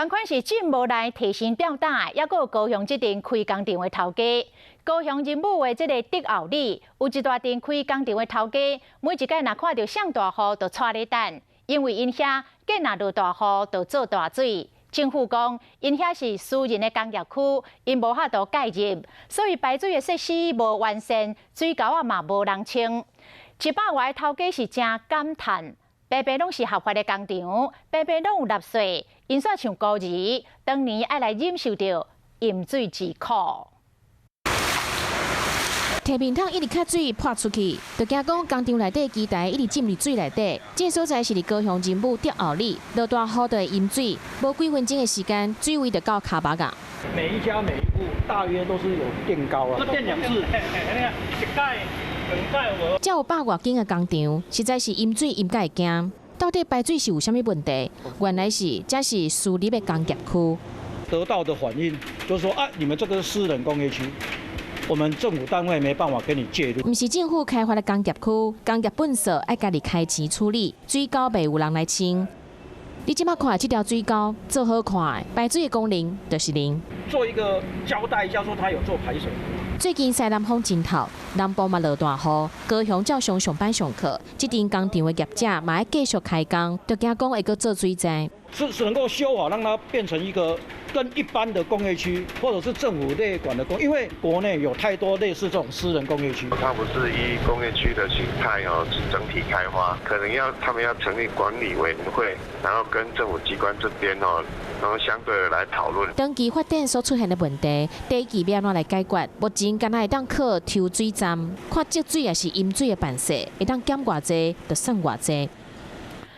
仝款是真無奈提心吊膽，猶閣有高雄這陣開工廠的頭家。高雄仁武的這个竹后里，有一大陣開工廠的頭家，每一擺若看著上大雨，就掣咧等，因為𪜶遐見若落大雨就做大水。政府講，𪜶遐是私人的工業區，𪜶無法度介入，所以排水的設施無完善，水溝仔嘛無人清。100外个頭家是誠感嘆。白白攏是合法的工廠，白白攏有納稅，𪜶煞像孤兒，當年愛來忍受著淹水之苦。提面桶一直卡水潑出去，就驚講工廠內底機台一直浸佇水內底。這个所在是佇高雄仁武竹後里，落大雨就會淹水，無幾分鐘的時間，水位就到跤目仔。每一家每一戶大約都是有墊高啊，這墊兩次，一蓋。這有百外間的工廠，實在是淹水淹甲會驚。到底排水是有啥物問題？原來是這是私立的工業區。得到的反應就是說啊，你們這個是私人工業區，我們政府單位沒辦法給你介入。毋是政府開發的工業區，工業糞埽愛家己開錢處理，水溝袂有人來清。你這馬看這條水溝做好看，排水的功能就是零。做一個交代一下，說他有做排水。最近西南風真透，南部嘛落大雨，高雄照常上班上課，這陣工廠的業者嘛愛繼續開工，就驚講會閣做水災。是能夠修好，讓它變成一個跟一般的工業區，或者是政府列管的工，因為國內有太多類似這種私人工業區。它不是依工業區的形態哦，是整體開發，可能要他們要成立管理委員會，然後跟政府機關這邊哦，然後相對來討論。長期發展所出現的問題，短期欲按怎來解決？目前敢若會當靠抽水站，看積水抑是淹水的辦法，會當減偌濟就算偌濟。